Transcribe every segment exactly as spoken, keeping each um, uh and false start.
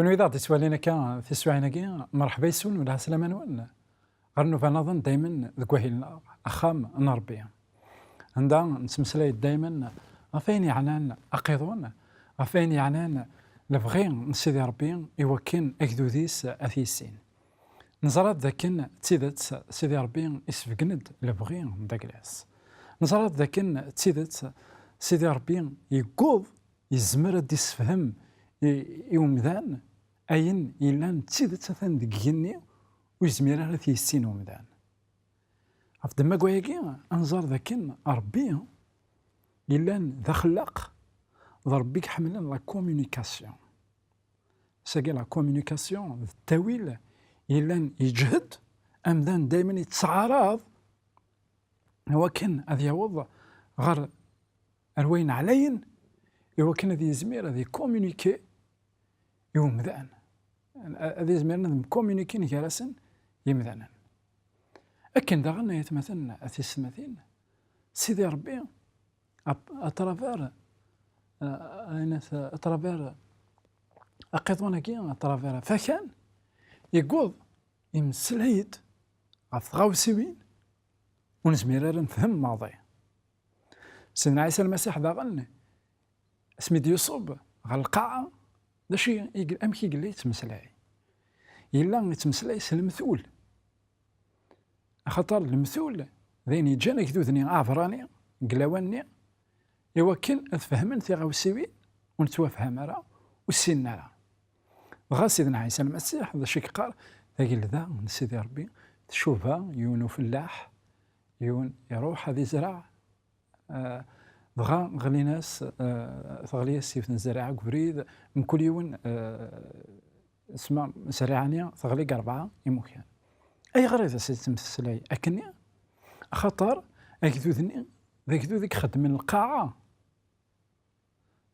Kunwi i aɣ-d-ittwalin akka tiswiɛin-agi, merḥba yes-wen, wellah sslama-nwen. Ɣer nnuba nniḍen daymen deg wahil-nneɣ, axxam n Ṛebbi. Anda nettmeslay daymen ɣef wayen yeɛnan aqiḍun, ɣef wayen yeɛnan lebɣi n Sidi Ṛebbi i wakken agdud-is ad t-yissin. Neẓra-d dakken d tidet Sidi Ṛebbi isbeggen-d lebɣi n dagla-s. Neẓra-d dakken d tidet Sidi Ṛebbi yewweḍ, yezmer ad d-issefhem i, i umdan ayen yellan d tidet atan deg igenni, ur yezmir ara ad t-yissin umdan. Ɣef ddemma n wayagi, ad nẓer dakken Ṛebbi yellan d axellaq, d Ṛebbi i iḥemmlen la communication. Sagi la communication d ttawil yellan yeǧhed, amdan daymen yettɛaraḍ i wakken ad yaweḍ ɣer, ar wayen ɛlayen, i wakken ad yezmir ad yecommuniquer i umdan. Ad izmiren ad mcommuniquin gar-asen yimdanen. Akken daɣen, ay atmaten, a tisetmatin, Sidi Ṛebbi, à, à travers, euh, ayen at-, à travers aqiḍun-agi, à travers afakan, yewweḍ, yemmeslay-d ɣef tɣawsiwin ur nezmir ara nefhem maḍi. Sidna Ɛisa Lmasiḥ daɣen, asmi d-yuṣub ɣer lqaɛa, d acu i, i, amek i yella yettmeslay? Yella yettmeslay s lemtul. Axaṭer lemtul d ayen yeǧǧan agdud-nni aɛebṛani deg lawan-nni, i wakken ad fehmen tiɣawsiwin ur nettwafham ara, ur ssinen ara. Dɣa Sidna Ɛisa Lmasiḥ, d acu i yeqqar? Tagelda n Sidi Ṛebbi tcuba yiwen ufellaḥ, yiwen iṛuḥ ad izreɛ, eh, dɣa ɣlin-as, eh, teɣli-as yiwet n zzerriɛa deg ubrid, mkul yiwen, eh, sma zzerriɛa-nni teɣli deg rebɛa imukan. Ayɣer i d as-yettmeslay akkenni? Axaṭer agdud-nni d agdud i ixeddmen lqaɛa.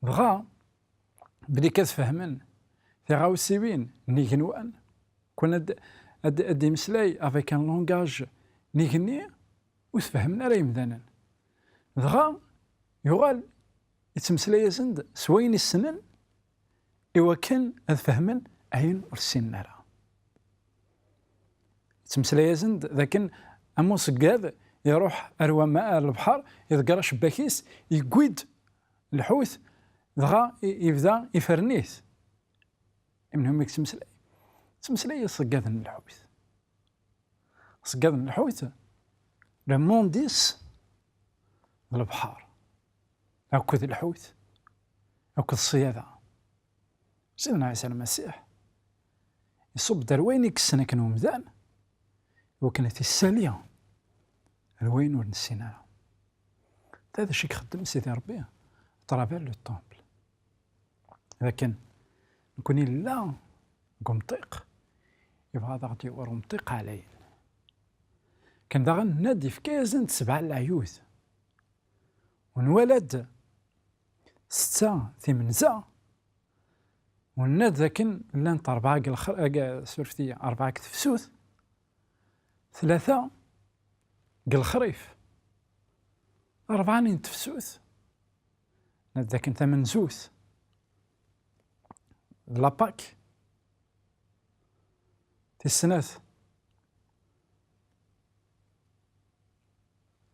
Dɣa, belli kan ad fehmen tiɣawsiwin n yigenwan, kun ad, ad, ad d-imeslay avec un langage n igenni, ur t-fehmen ara yemdanen. Dɣa, yuɣal yettmeslay-asen-d s wayen i ssnen, i wakken ad fehmen ayen ur ssinen ara. Yettmeslay-asen-d d akken am uṣeggad iruḥ ar wama-, ar lebḥer, iḍegger acebbak-is, yewwi-d lḥut, dɣa i-, yebda iferren-it. Imenhum i yettmeslay? Yettmeslay i iṣeggaden n lḥut. Iṣeggaden n lḥut, le monde-is d lebḥer, akked lḥut, akked ṣṣyada. Sidna Ɛisa Lmasiḥ iṣubb-d ar wayen i yessen akken umdan, i wakken ad t-issali ar wayen ur nessin ara. Ta d acu i ixeddem Sidi Ṛebbi à travers le temple. D akken nekni nella deg umṭiq, yebɣa ad aɣ-d-yawi ɣer umṭiq ɛlayen. Kan daɣen, nenna-d, yefka-yasen-d sebɛa n leɛyud. U nwala-d setta timenza, u nenna-d d akken llant rebɛa deg lexr-, ag-, surfet-iyi, rebɛa deg tefsut, tlata deg lexrif, rebɛa-nni n tefsut, nenna-d d akken tamenzut d la Pâque, tis snat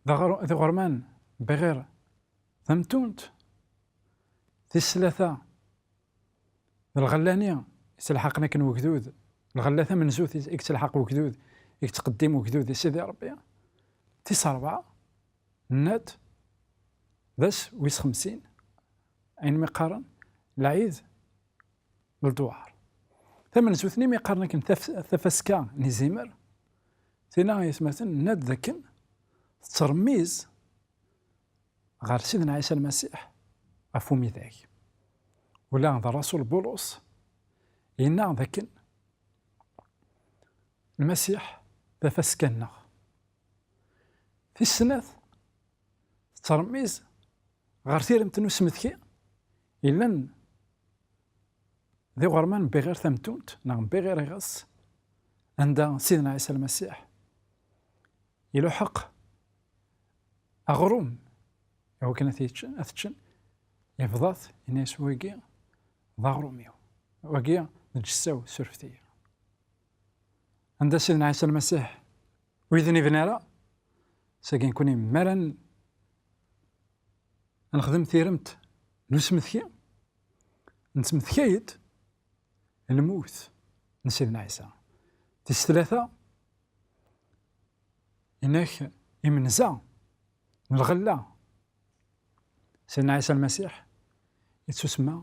d aɣr-, d iɣerman n Biɣir Tamtunt, tis tlata d lɣella-nni yettelḥaqen akken wegdud, lɣella tamenzut i yettelḥaq wegdud, i yettqeddim wegdud di Sidi Ṛebbi, tis ṛebɛa, nenna-d d ass wis xemsin, ayen mi qqaren lɛid n ledwaṛ. Tamenzut-nni mi qqaren akken taf-, tafaska n izimer, tinna ay atmaten, nenna-d d akken tettṛemmiz ɣer Sidna Ɛisa Lmasiḥ ɣef umidag. Ula d ṛṛasul Bulus yenna d akken Lmasiḥ d tafaska-nneɣ. Tis snat, tettṛemmiz ɣer tiremt n usmetki yellan d iɣerman n Biɣir Tamtunt, neɣ n Biɣir Iɣes, anda Sidna Ɛisa Lmasiḥ iluḥeq aɣrum i wakken ad t-yečč-, ad t-ččen, yebḍa-t, yenna-yas: "Wagi d aɣrum-iw, wagi lǧessa-w, surfet-iyi. Anda Sidna Ɛisa Lmasiḥ, ur yi-d-nibni ara, sagi nekkni mi ara n-, nexdem tiremt n usmetki, nettmetkay-d lmut n Sidna Ɛisa. Tis tlata, inak imenza n lɣella. Sidna Ɛisa Lmasiḥ yettusemma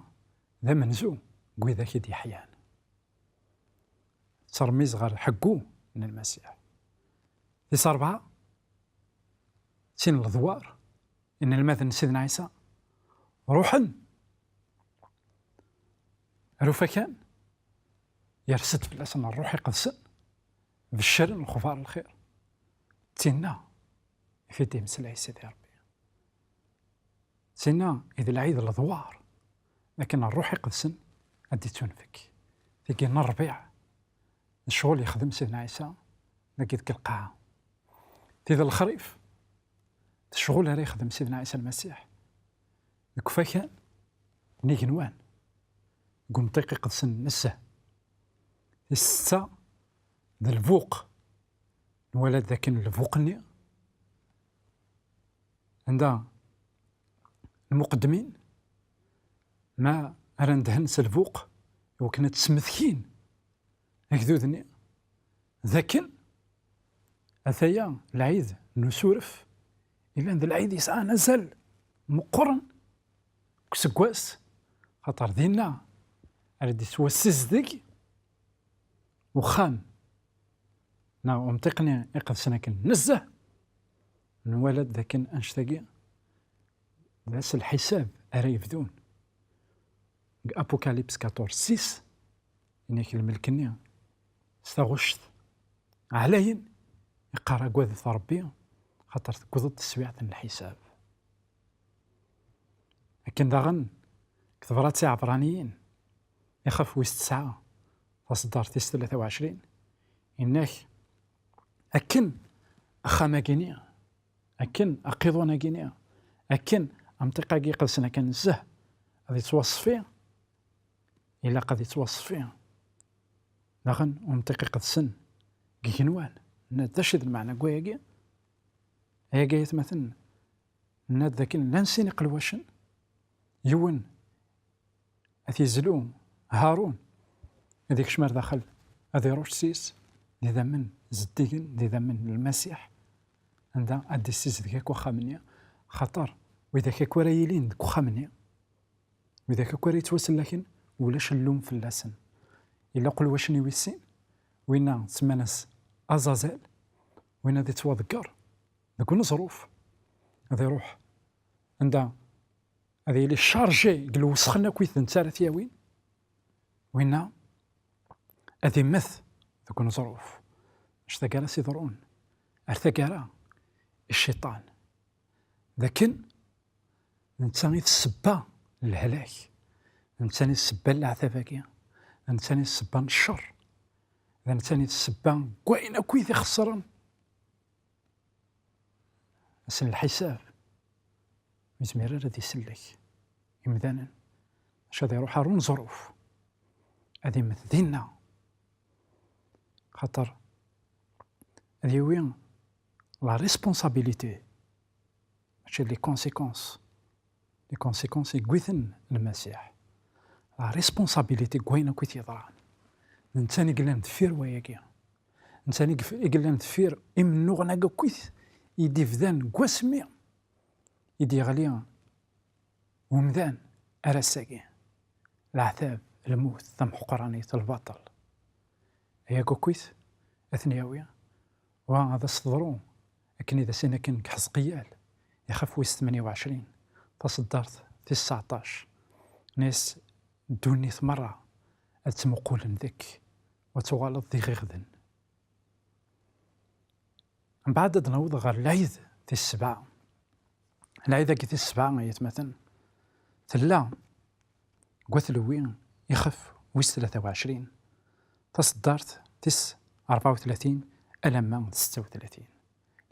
d amenzu n widak i d-yeḥyan. Ttṛemmiz ɣer ḥeggu n Lmasiḥ. Tis ṛebɛa, d tin n leḍwar, inelmaden n Sidna Ɛisa ruḥen ar ufakan, yers-d fell-asen Ṛṛuḥ Iqedsen, beccren lexbar n lxir. D tinna i t-id-imeslay Sidi Ṛebbi. D tinna i d lɛid n leḍwar, akken Ṛṛuḥ Iqedsen ad d-ittunefk. Tigi n ṛṛbiɛ, d ccɣel yexdem Sidna Ɛisa dagi deg lqaɛa. Tid n lexrif, d ccɣel ara yexdem Sidna Ɛisa Lmasiḥ deg ufakan n igenwan, deg umṭiq iqedsen nezzeh. Tis setta, d lbuq. Nwala-d dakken lbuq-nni, anda lmuqeddmin ma ara nedhen s lbuq, i wakken ad smektin agdud-nni, dakken ataya lɛid n usuref, yellan d lɛid yesɛan azal meqqren deg useggas, xaṭer dinna ara d-yettwassizdeg uxxam neɣ umṭiq-nni iqedsen akken nezzeh. Nwala-d dakken annect-agi d ass lḥisab ara yebdun. Deg Apocalypse quatorze six, inak lmelk-nni s taɣect ɛlayen, iqqar: "Agadet Ṛebbi, xaṭer tewweḍ-d teswiɛt n lḥisab." Akken daɣen, deg tebrat i Iɛebṛaniyen, ixef wis tesɛa, taṣeddart tis tlata u ɛecrin, innak: "Akken axxam-agi-ni, akken aqiḍun-agi-ni, akken amṭiq-agi iqedsen akken nezzeh ad yettwaṣfi, ilaq ad yettwaṣfi daɣen umṭiq iqedsen deg igenwan." Nna-d: "D acu i d lmeɛna n wayagi?" Ayagi, ay atmaten, nna-d dakken llan sin iqelwacen, yiwen ad t-yezlu Harun, ad ikcem ar daxel, ad irucc s-is d idammen zeddigen, d idammen n Lmasiḥ, anda ad d-issizdeg akk axxam-nni, xaṭer widak akk ara yilin deg uxxam-nni, widak akk ara yettwasellaken, ulac llum fell-asen. Yella uqelwac-nni wis sin, winna semman-as Azazel, winna ad yettwaḍegger deg uneẓruf, ad iruḥ anda ad yili chargé deg lwesxen akkit d netta ara t-yawin, winna ad immet deg uneẓruf. Acu taggara s-iḍrun? Ar taggara, i cciṭan. D akken d netta i d ssebba n lehlak, d netta i d ssebba n leɛtab-agi, d netta i d ssebba n ccer, d netta i d ssebba n wayen akk i t-ixeṣren. Ass n lḥisab, ur yezmir ara ad isellek imdanen, maca ad iruḥ ar uneẓruf, ad immet dinna, xaṭer ad yawi la responsabilité, mačči les conséquences, les conséquences i yewwiten Lmasiḥ, la responsabilité deg wayen akk i t-yeḍran. D netta i yellan deffir wayagi. Netta i yef-, i yellan deffir imennuɣen-agi akkit i d-ibdan deg wasmi i d-yeɣli umdan ar ass-agi. Leɛtab, lmut, tamḥeqranit, lbaṭel. Ayagi akkit ad ten-yawi, wa ad as-teḍru akken i d as-in akken deg Ḥezqiyal, ixef wis tmenya u ɛecrin, taṣeddart tis tseɛṭac, nna-yas: "Ddunit merra ad ttmuqulen deg-k, wa tuɣaleḍ d iɣiɣden." Mbeɛd ad naweḍ ɣer lɛid tis sebɛa. Lɛid-agi tis sebɛa, ay atmaten, tella deg At Lewwi, ixef wis tlata u ɛecrin, taṣeddart tis rebɛa u tlatin alamma d setta u tlatin.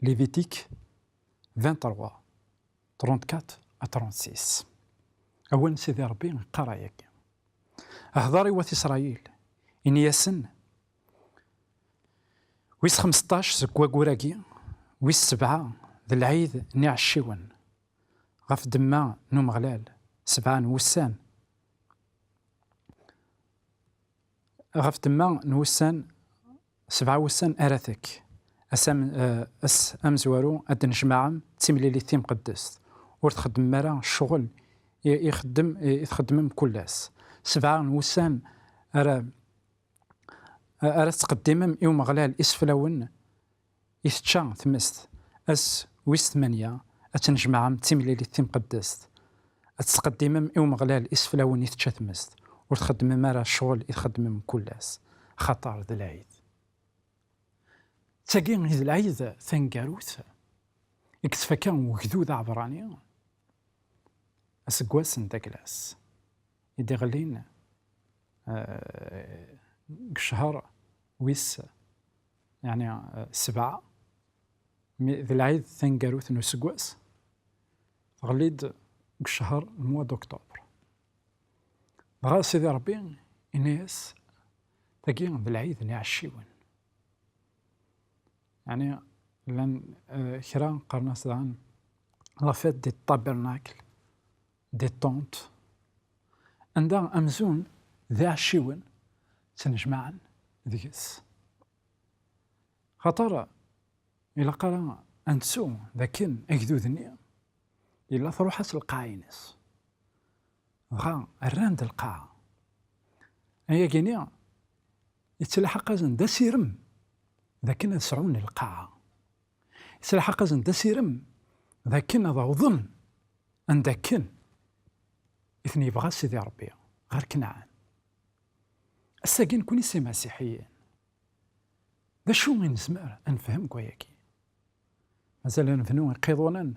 Lévitique vingt-trois, trente-quatre à trente-six. Awal n Sidi Ṛebbi iqqar ayagi: "Hḍer i wat Isṛayil, Ini-asen: Wis xmesṭac seg waggur-agi, wis sebɛa d lɛid n iɛecciwen, ɣef ddemma n Umeɣlal, sebɛa n wussan, ɣef ddemma n wussan, sebɛa wussan ara tekk, ass am-, eh, ass amezwaru ad d-tennejmaɛem d timlilit timqeddest, ur txeddmem ara ccɣel i, ixeddem, i, i txeddmem kul ass. Sebɛa n wussan ara ara tettqeddimem i Umeɣlal iseflawen i tečča tmest. Ass wis tmanya ad tennejmaɛem d timlilit timqeddest, ad tettqeddimem i Umeɣlal iseflawen i tečča tmest, ur txeddmem ara ccɣel i txeddmem kul ass, axaṭer d lɛid. D tagi i d lɛid taneggarut i yettfaka ugdud aɛebrani aseggas n Daglas i d-iɣellin, eh, deg ccher wis, yeɛni, eh, sebɛa, mi d lɛid taneggarut n useggas, tɣelli-d deg ccher, le mois d'octobre. Dɣa Sidi Ṛebbi yenna-yas: Tagi d lɛid n iɛecciwen. Yeɛni, llan, eh, kra qqaren-as daɣen la fête des tabernacles, des tentes, anda amzun d iɛecciwen ttnejmaɛen deg-s. Xaṭer ilaq ara ad nettu d akken agdud-nni yella truḥ-as lqaɛa-ines. Dɣa rran-d lqaɛa. Ayagi-nni yettlaḥaq-asen d asirem d akken ad sɛun lqaɛa. Yettlaḥaq-asen d asirem d akken ad awḍen anda akken i ten-yebɣa Sidi Ṛebbi, ɣer Kenɛan. Ass-agi, nekni s imasiḥiyen, d acu i nezmer ad nefhem deg wayagi? Mazal ad nebnu iqiḍunen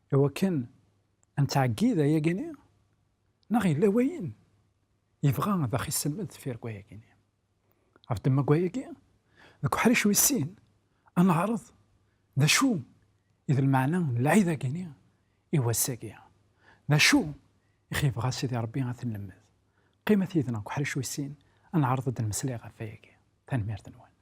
i wakken ad nettɛeggid ayagi-nni? Neɣ yella wayen yebɣa ad aɣ-isselmed deffir deg wayagi-nni? Ɣef ddemma n wayagi, deg uḥric wis sin, ad neɛreḍ d acu i d lmeɛna n lɛid-agi-nni i wass-agi. D acu i ɣ-yebɣa Sidi Ṛebbi ad t-nlemmed? Qqimet yid-neɣ deg uḥric wis sin, ad neɛreḍ ad d-nemmeslay ɣef wayagi. Tanemmirt-nwen.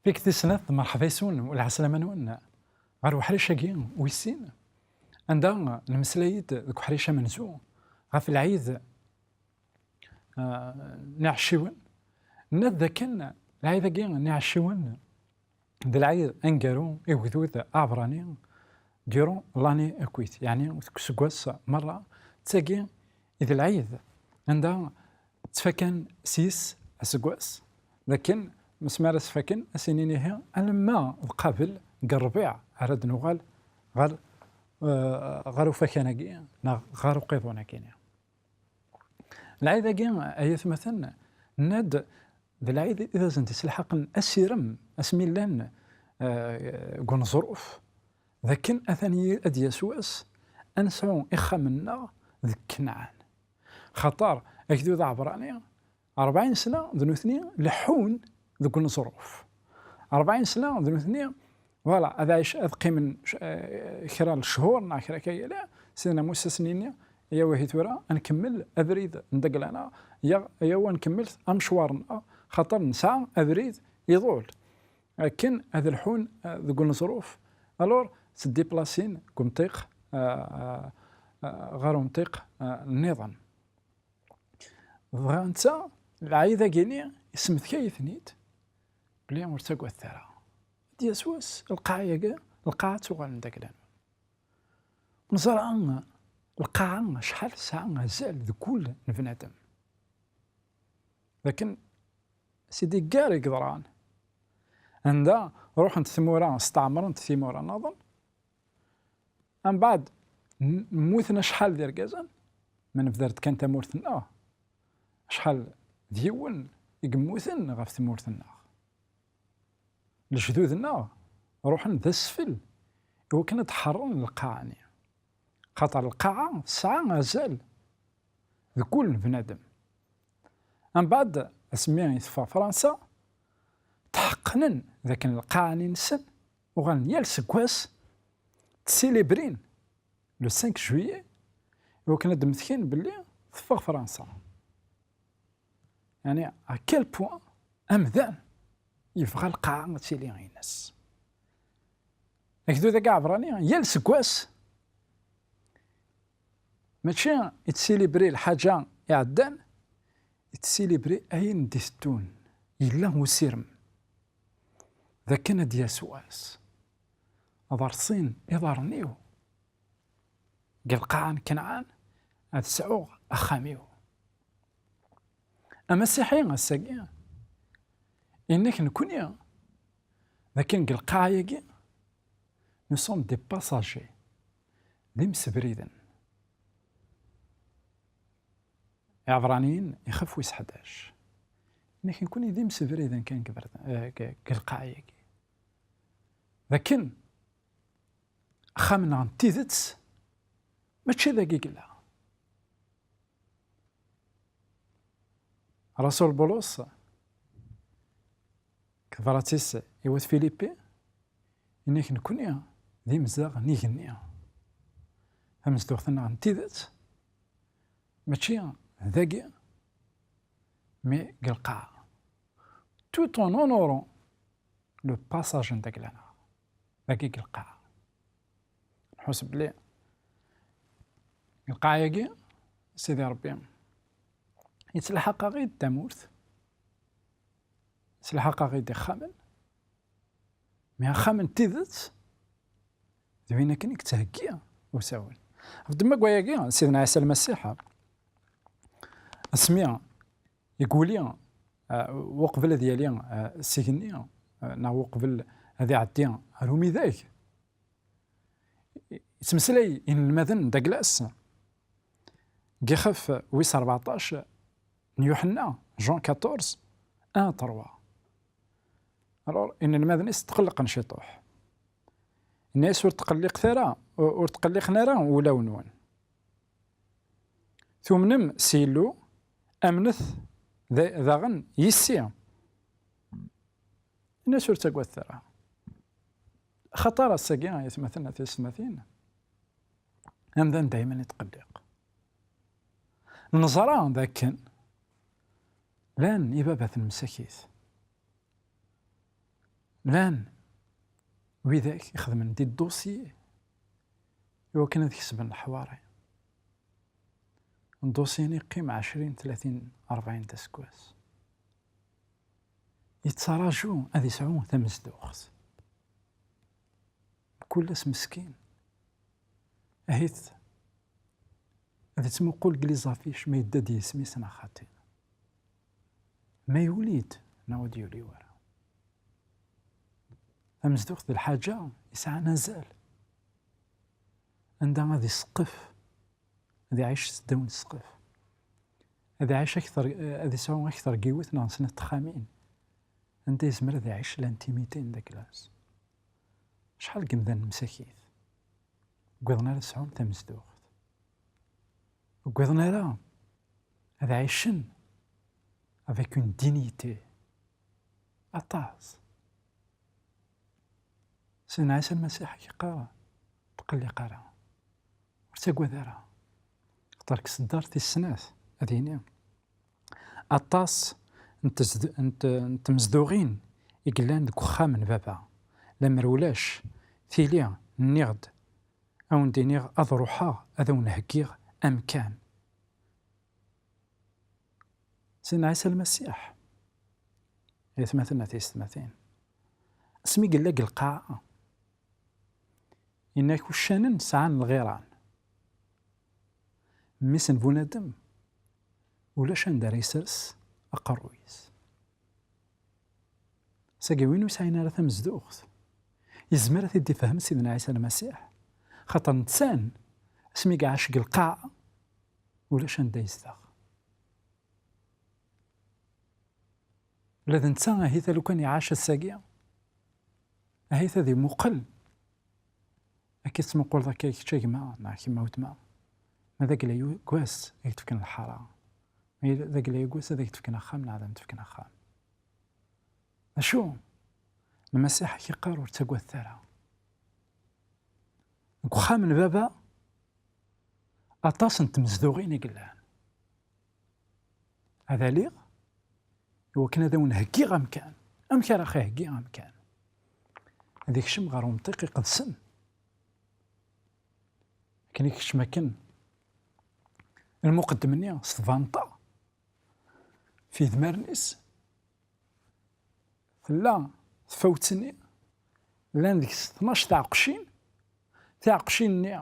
Tikkelt tis snat, merḥba yes-wen u lɛeslama-nwen ɣer uḥric-agi wis sin, anda nemmeslay-d deg uḥric amenzu ɣef lɛid, ah, n iɛecciwen. Nnan-d dakken lɛid-agi n iɛecciwen d lɛid aneggaru i ugdud aɛebrani durant l'année akit, yeɛni deg useggas merra. D tagi i d lɛid anda ttfakan s yis aseggas, d akken mi ara s-faken, ad s-inin ihi alamma d qabel deg ṛṛbiɛ ara d-nuɣal ɣer, eh, ɣer ufakan-agi neɣ ɣer uqiḍun-agi-nni. Lɛid-agi, ay atmaten, nnan-d d lɛid i d asen-d-iselḥaqen asirem asmi llan, eh, deg uneẓruf, d akken atan yi-, ad d-yas wass ad nesɛu ixxamen-nneɣ deg Kenɛan. Xaṭer agdud aɛebrani, ṛebɛin sna d nutni leḥḥun deg uneẓruf. Ṛebɛin sna d nutni, voilà, ad ɛic-, ad qqimen c-, eh, kra n lechur neɣ kra akka yili. Sidna Musa s-nini, yaw ihi tura ad nkemmel abrid n dagla-nneɣ, ya-, yaw ad nkemmel amecwar-nneɣ, xaṭer nesɛa abrid iḍul. Akken ad lḥun, eh, deg uneẓruf. Alors, sdiplasin deg umṭiq, eh, eh, eh, ɣer umṭiq, eh, nniḍen. Dɣa netta, lɛid-agi-nni, yesmetkay-iten-id belli ur ttagadet ara. Ad d-yas wass, lqaɛa-agi, lqaɛa ad tuɣal n dagla-nwen. Neẓra lqaɛa acḥal tesɛa azal deg wul n bnadem. Lakin si diggar i yeḍran, anda ruḥent tmura, steɛmrent timura nniḍen, mbeɛd m-, mmuten acḥal d irgazen, ma nebder-d kan tamurt-nneɣ, acḥal d yiwen i yemmuten ɣef tmurt-nneɣ. Lejdud-nneɣ ruḥen d asfel i wakken ad d-ḥeṛṛen lqaɛa-nni. Xaṭer lqaɛa tesɛa azal deg wul n bnadem. Mbeɛd, asmi i teffeɣ Fransa, tḥeqqnen d akken lqaɛa-nni-nsen uɣalen yal seggas ttilibrin le cinq juillet, i wakken ad d-mmektin belli teffeɣ Fransa. Yeɛni, à quel point amdan yebɣa lqaɛa ad tili ines. Agdud-agi aɛebṛani, yal seggas, mačči yettilibri lḥaǧa iɛeddan, yettilibri ayen d-itettun. Yella usirem d akken ad d-yas wass, ad rṣin iḍarren-iw deg lqaɛa n Kenɛan, ad sɛuɣ axxam-iw. Amasiḥi ass-agi, yenna-k nekkni d akken deg lqaɛa-agi, nous sommes des passagers, d imsebriden. Iɛebṛaniyen ixef wis ḥdac. Yenna-k nekkni d imsebriden kan deg iberdan, eh, deg, deg lqaɛa-agi. D akken axxam-nneɣ n tidet mačči dagi i yella. Rasul Bulus, deg tebrat-is i wat Filipi, yenna-k nekkni d imezdaɣ n igenni. Tamezduɣt-nneɣ n tidet mačči dagi, mais deg lqaɛa. Tout en honorant le passage n dagla-nneɣ dagi deg lqaɛa. Nḥus belli lqaɛa-agi, Sidi Ṛebbi, yettlḥaq-aɣ-id tamurt, yettlḥaq-aɣ-id ixxamen, mais axxam n tidet d win akken i yettheggi usawen. Ɣef ddemma n wayagi, Sidna Ɛisa Lmasiḥ, asmi i yuli, eh, uqbel ad yali, eh, s igenni, eh, neɣ uqbel ad iɛeddi ar umidag, yettmeslay inelmaden n Daglas, deg ixef wis rbeɛṭac n Yuḥenna, Jean quatorze, un à trois. Alors, inelmaden-is tqellqen ciṭuḥ. Yenna-yas, ur tqelliqet ara, ur, ur tqelliqen ara ulawen-nwen. Tumnem s Yillu, amnet da-, daɣen yis-i. Yenna-yas, ur ttagadet ara. Axaṭer ass-agi, ay atmaten, a tiyessetmatin, amdan daymen ittqelliq. Neẓra d akken llan ibabaten msakit. Llan widak ixedmen di ddusi i wakken ad kesben leḥwari. Ddusi-nni yeqqim ɛecrin, tlatin, rebɛin d aseggas. Yettaraju ad yesɛu tamezduɣt. Mkul ass meskin. Ahit ad yettmuqul deg les affiches ma yedda-d yisem-is neɣ xaṭi. Ma yuli-d neɣ ur d-yuli wara. Tamezduɣt d lḥaǧa yesɛan azal. Anda ad iseqqef, ad iɛic s ddaw n ssqef. Ad iɛic akter, ad isɛu akter n yiwet neɣ n snat texxamin. Anda yezmer ad iɛic l'intimité n Daglas. Acḥal n yemdanen msakit ur wwiḍen ara ad sɛun tamezduɣt. Ur wwiḍen ara ad ɛicen avec une dignité. Aṭas. Sidna Ɛisa Lmasiḥ i k-yeqqar, ur tqelliq ara, ur ttagad ara. Xaṭer deg tseddart tis snat, ad yini, aṭas n tezd-, n t-, n tmezduɣin i yellan deg uxxam n Baba. Lemmer ulac, tili, nniɣ-d, a wen-d-iniɣ ad ruḥeɣ, ad awen-heggiɣ amkan. Sidna Ɛisa Lmasiḥ, ay atmaten, a tiyessetmatin, asmi yella deg lqaɛa, yenna-k uccanen sɛan lɣiran. Mmi-s n bunadem, ulac anda ara yesres aqerruy-is. Sagi win ur sɛin ara tamezduɣt, yezmer ad t-id-ifhem Sidna Ɛisa Lmasiḥ, xaṭer netta, asmi iɛac deg lqaɛa, ulac anda yezdeɣ. Ula d netta, ahit a lukan iɛac ass-agi, ahit ad imuqel. Akka i tettmuquleḍ akka kečč a gma neɣ kemm a weltma, ma d agla n wass i k-d-fken lḥara, Mi d agla yeggas ad ak-d-fken axxam neɣ ad am-d-fken axxam. Acu? Lmasiḥ ak-iqqar ur ttagadet ara. Deg uxxam n baba, aṭas n tmezduɣin i yellan. Ad aliɣ iwakken ad awen-heggiɣ amkan. Amek ara aɣ-iheggi amkan? Ad ikcem ɣer umṭiq iqedsen. Akken ikcem akken lmuqeddem-nni s tbanṭa f idmaren-is, tella tfawt-nni, llan deg-s tnac taɛeqcin, tiɛeqcin-nni,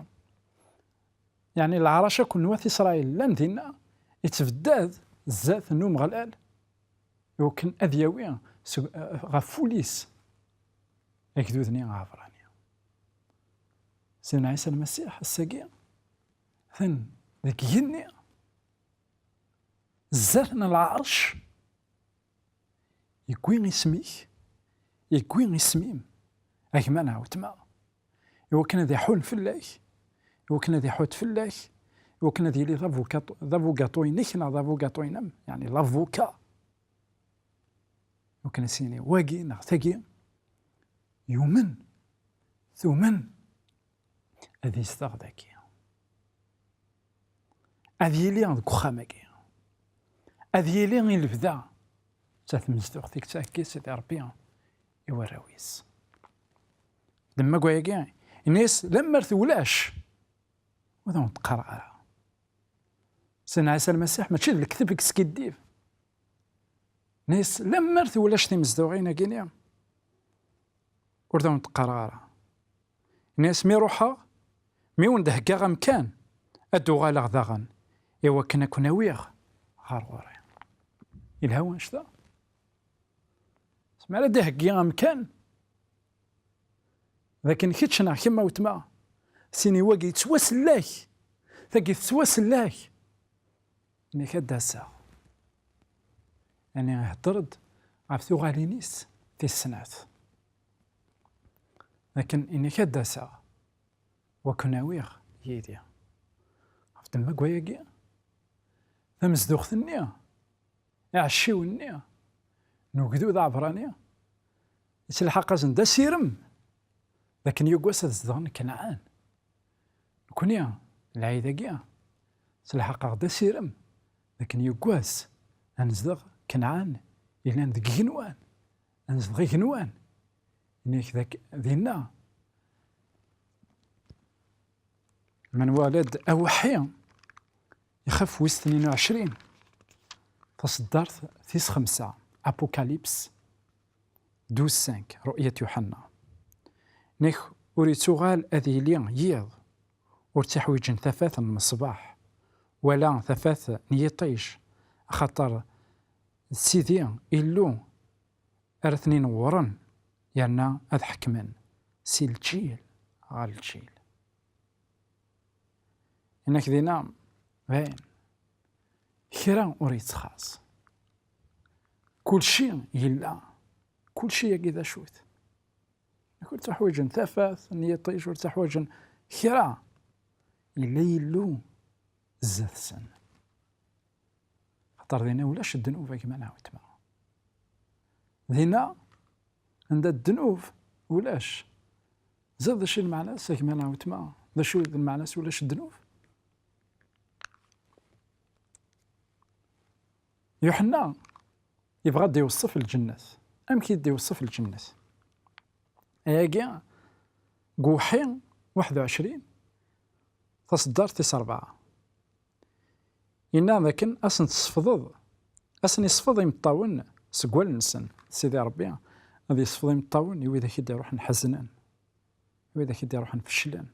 yeɛni leɛrac akk n wat Isṛayil llan dinna, ittbeddad zdat n Umeɣlal, iwakken ad yawi seg, ɣef wul-is agdud-nni aɛebṛani. Sidna Ɛisa Lmasiḥ, ass-agi, atan deg igenni, zdat n lɛerc, yewwi isem-ik, yewwi isem-im, a gma neɣ weltma, iwakken ad iḥun fell-ak, iwakken ad iḥudd fell-ak, iwakken ad yili d abugaṭu-, d abugaṭu-inek neɣ d abugaṭu-inem, yeɛni lavuka. Iwakken ad s-yini wagi neɣ tagi, yumen, tumen, ad izdeɣ dagi. Ad yili deg uxxam-agi. Ad yili i lebda d tamezduɣt i yettɛekki Sidi Ṛebbi i warraw-is. Demma deg wayagi, yenna-yas, lemmer tewlac, ur awen-d-qqareɣ ara. Sidna Ɛisa Lmasiḥ mačči d lekdeb i yeskiddib. Yenna-yas, lemmer tewlac timezduɣin-agi-nni, ur d awen-d-qqareɣ ara. Yenna-yas, mi ruḥeɣ, mi wen-d-heggaɣ amkan, ad d-uɣaleɣ daɣen, iwakken ad ken-awiɣ ɣer ɣur-i. Yelha wanect-a? Mi ara d-iheggi amkan, d akken kečč neɣ kemm a weltma, s-ini wagi yettwasellak, tagi tettwasellak. Yenna-k ad d-aseɣ. Yeɛni ihedder-d ɣef tuɣalin-is tis snat. Akken yenna-k ad d-aseɣ, wa ken-awiɣ yid-i. Ɣef demma deg wayagi, tamezduɣt-nni, iɛecciwen-nni n ugdud aɛebṛani, yettelḥaq-asen-d asirem d akken yuggas ad zedɣen Kanɛan. Nekni, lɛid-agi, yettelḥaq-aɣ-d asirem d akken yuggas ad nezdeɣ Kanɛan yellan deg igenwan, ad nezdeɣ igenwan. Yenna-k dak-, dinna, ma nwala-d aweḥḥi, ixef wis tnin u ɛecrin, taṣeddart tis xemsa, Apocalypse douze cinq, Ru'yat Yuḥenna. Nek ur yettuɣal ad yili yiḍ, ur ttiḥwiǧen tafat n lmeṣbaḥ, wala tafat n yiṭij, axaṭer d Sidi Illu ara ten-inewwren, yerna ad ḥekmen si lǧil ɣer lǧil. Inak dinna, dayen, kra ur yettxaṣ. Kulci yella, kulci-agi d acu-t? Ur ttuḥwaǧen tafat n yiṭij, ur ttuḥwaǧen kra. Yella Yillu zdat-sen. Xaṭer dinna ulac ddnub, a gma neɣ weltma. Dinna, anda ddnub ulac. Ẓer d acu i lmeɛna-s, a gma neɣ weltma? D acu d lmeɛna-s ulac ddnub? Yuḥenna yebɣa ad d-iweṣṣef lǧennet. Amek i d-iweṣṣef lǧennet? Ayagi, deg uweḥḥi waḥed u ɛecrin, taṣeddart tis ṛebɛa. Yenna dakken ad sen-tesfeḍeḍ, ad sen-isfeḍ imeṭṭawen seg wallen-nsen, Sidi Ṛebbi ad yesfeḍ imeṭṭawen i widak i d-iṛuḥen ḥeznen, i widak i d-iṛuḥen feclen.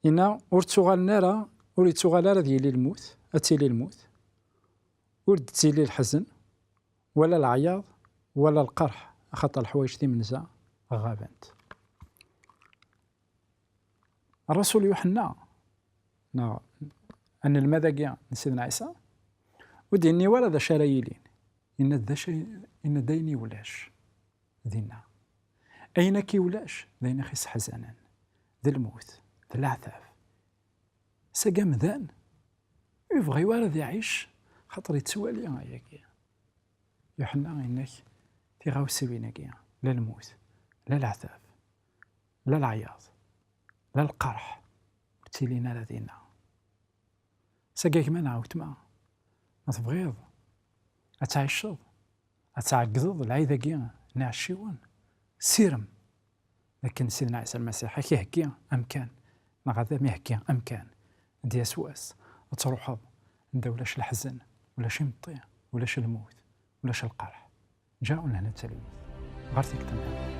Yenna ur ttuɣalen ara, ur yettuɣal ara ad yili lmut, ad tili lmut, ur d-ttili leḥzen, wala leɛyaḍ, wala lqerḥ, axaṭer leḥwayeǧ timenza ɣabent. Ṛṛasul Yuḥenna, neɣ anelmad-agi n Sidna Ɛisa, ur d-yenni wara d acu ara yilin. Yenna-d d acu, yenna-d ayen i ulac dinna. Ayen akka i ulac, d ayen i ɣ-isseḥzanen, d lmut, d leɛtab. Seg amdan ur yebɣi ara ad iɛic, xaṭer yettwali ayagi. Yuḥenna yenna-k tiɣawsiwin-agi, la lmut, la leɛtab, la leɛyaḍ, la lqerḥ, ur ttilin ara dinna. Seg agma neɣ awetma, ma tebɣiḍ ad tɛiceḍ, ad tɛeggdeḍ lɛid-agi n iɛecciwen, sirem d akken Sidna Ɛisa Lmasiḥ ad k-iheggi amkan, neɣ ad am-iheggi amkan, ad d-yas wass ad truḥeḍ anda ulac leḥzen, ulac imeṭṭi, ulac lmut, ulac lqerḥ. Ǧǧa ur nehna d talwit. Ɣer tikkelt nniḍen.